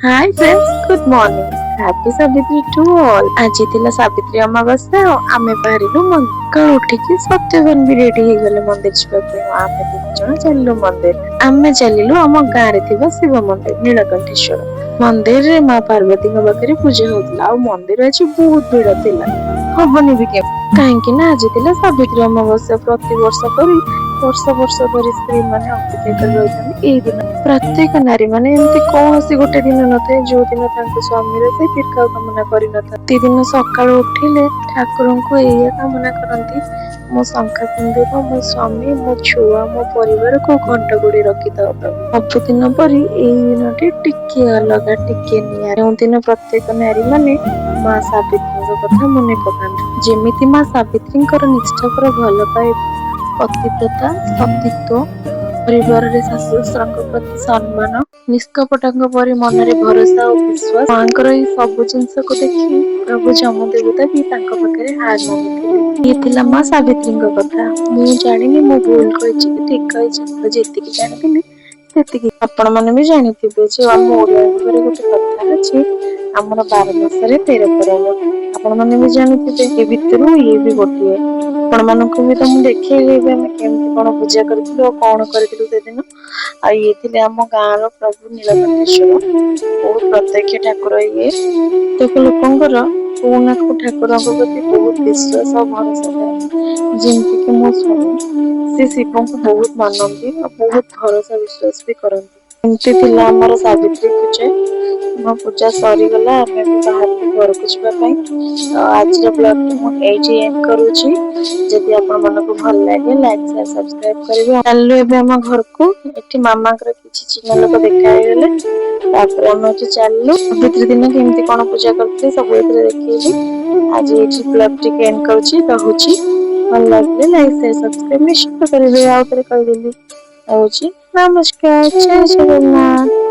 Hi friends, good morning, happy Savitri to all. ଆଜି ଥିଲା ସାବିତ୍ରୀ ଅମାବାସ୍ୟା ଆଉ ଆମେ ବାହାରିଲୁ। ସକାଳୁ ଉଠିକି ସତ୍ୟବାନ ବି ରେଡି ହେଇଗଲେ ମନ୍ଦିର ଯିବା ପାଇଁ। ଆଉ ଆମେ ତିନି ଜଣ ଚାଲିଲୁ ମନ୍ଦିର। ଆମେ ଚାଲିଲୁ ଆମ ଗାଁରେ ଥିବା ଶିବ ମନ୍ଦିର, ନୀଳକଣ୍ଠେଶ୍ୱର ମନ୍ଦିରରେ। ମା ପାର୍ବତୀଙ୍କ ପାଖରେ ପୂଜା ହଉଥିଲା ଆଉ ମନ୍ଦିର ଆଜି ବହୁତ ଭିଡ ଥିଲା। ହବନି ବି କେମିତି, କାହିଁକି ନା ଆଜି ଥିଲା ସାବିତ୍ରୀ ଅମାବାସ୍ୟା। ପ୍ରତିବର୍ଷ ପରି ବର୍ଷ ବର୍ଷ ଧରି ସ୍ତ୍ରୀ ମାନେ ଅପେକ୍ଷା କରି ରହିଥାନ୍ତି ଏଇ ଦିନ। ପ୍ରତ୍ୟେକ ନାରୀ ମାନେ ଏମିତି କୌଣସି ଗୋଟେ ଦିନ ନଥାଏ, ଯୋଉ ଦିନ ତାଙ୍କ ସ୍ୱାମୀର ସେ ଦୀର୍ଘାୟୁ କାମନା କରିନଥାନ୍ତି। ପ୍ରତିଦିନ ସକାଳୁ ଉଠିଲେ ଠାକୁରଙ୍କୁ ଏଇଆ କାମନା କରନ୍ତି, ମୋ ଶଙ୍ଖା ସିନ୍ଦୁର, ମୋ ସ୍ୱାମୀ, ମୋ ଛୁଆ, ମୋ ପରିବାରକୁ ଘଣ୍ଟ ଘୋଡେଇ ରଖିଥାଅ ପ୍ରଭୁ। ସବୁଦିନ ପରି ଏଇ ଦିନଟି ଟିକେ ଅଲଗା, ଟିକେ ନିଆରା, ଯେଉଁଦିନ ପ୍ରତ୍ୟେକ ନାରୀ ମାନେ ମା ସାବିତ୍ରୀଙ୍କ କଥା ମନେ ପକାନ୍ତି। ଯେମିତି ମା ସାବିତ୍ରୀଙ୍କର ନିଷ୍ଠାପର ଭଲ ପାଇବା, ପତିବ୍ରତା, ସତୀତ୍ୱ, ପରିବାରରେ ଶାଶୁ ଶ୍ୱଶୁରଙ୍କ ପ୍ରତି ସମ୍ମାନ, ନିଷ୍କପଟଙ୍କ ପରି ମନରେ ଭରସା ଓ ବିଶ୍ୱାସ, ମାଙ୍କର ଏଇ ସବୁ ଜିନିଷକୁ ଦେଖି ପ୍ରଭୁ ଯମ ଦେବତା ବି ତାଙ୍କ ପାଖରେ ହାର ମାନିଥିଲେ। ଇଏ ଥିଲା ମା ସାବିତ୍ରୀଙ୍କ କଥା। ମୁଁ ଜାଣିନି ମୁଁ ଭୁଲ କହିଛି କି ଠିକ କହିଛି। ମୁଁ ଯେତିକି ଜାଣିଥିଲି ସେତିକି। ଆପଣ ମାନେ ବି ଜାଣିଥିବେ ଯେ ଆମ ଓଡିଆ ଘରେ ଗୋଟେ କଥା ଅଛି, ଆମର 12 ମାସରେ 13 ପର୍ବ। ଆପଣ ମାନେ ବି ଜାଣିଥିବେ, ଏ ଭିତରୁ ଇଏ ବି ଗୋଟିଏ। ଆପଣ ମାନଙ୍କୁ ବି ତ ମୁଁ ଦେଖେଇଲି ଏବେ ଆମେ କେମିତି କଣ ପୂଜା କରିଥିଲୁ ଆଉ କଣ କରିଥିଲୁ ସେଦିନ। ଆଉ ଇଏ ଥିଲେ ଆମ ଗାଁର ପ୍ରଭୁ ନୀଳକଣ୍ଠେଶ୍ୱର, ବହୁତ ପ୍ରତ୍ୟକ୍ଷ ଠାକୁର ଇଏ। ପ୍ରତ୍ୟେକ ଲୋକଙ୍କର କୋଉ ନା କୋଉ ଠାକୁରଙ୍କ ପ୍ରତି ବହୁତ ବିଶ୍ୱାସ ଆଉ ଭରସା ଥାଏ। ଯେମିତିକି ମୋ ସ୍ୱାମୀ, ସେ ଶିବଙ୍କୁ ବହୁତ ମାନନ୍ତି ଆଉ ବହୁତ ଭରସା ବିଶ୍ୱାସ ବି କରନ୍ତି। ଏମିତି ଥିଲା ଆମର ସାବିତ୍ରୀ ପୂଜା। ମୋ ପୂଜା ସରିଗଲା, ଆମେ ବି ବାହାରିଲୁ ଘରକୁ ଯିବା ପାଇଁ। ତ ଆଜିର ବ୍ଲଗଟି ମୁଁ ଏଇଠି ଏଣ୍ଡ କରୁଛି। ଯଦି ଆପଣ ମାନଙ୍କୁ ଭଲ ଲାଗେ, ଲାଇକ୍, ସେୟାର, ସବସ୍କ୍ରାଇବ କରିବେ। ଚାଲିଲୁ ଏବେ ଆମ ଘରକୁ। ଏଠି ମାମାଙ୍କର କିଛି ଚିହ୍ନା ଲୋକ ଦେଖା ହେଇଗଲେ, ତାପରେ ଆମେ ଏଠି ଚାଲିଲୁ। ସାବିତ୍ରୀ ଦିନ କେମିତି କଣ ପୂଜା କରିଥିଲି, ସବୁ ଏଥିରେ ଦେଖେଇଲି। ଆଜି ଏଇଠି ବ୍ଲଗ ଟିକେ ଏଣ୍ଡ କରୁଛି, ରହୁଛି। ଭଲ ଲାଗିଲେ ଲାଇକ୍, ସେୟାର, ସବସ୍କ୍ରାଇବ ନିଶ୍ଚିତ କରିବେ। ଆଉ ଥରେ କହିଦେଲି। ରହୁଛି, ନମସ୍କାର, ଜୟ ଜଗନ୍ନାଥ।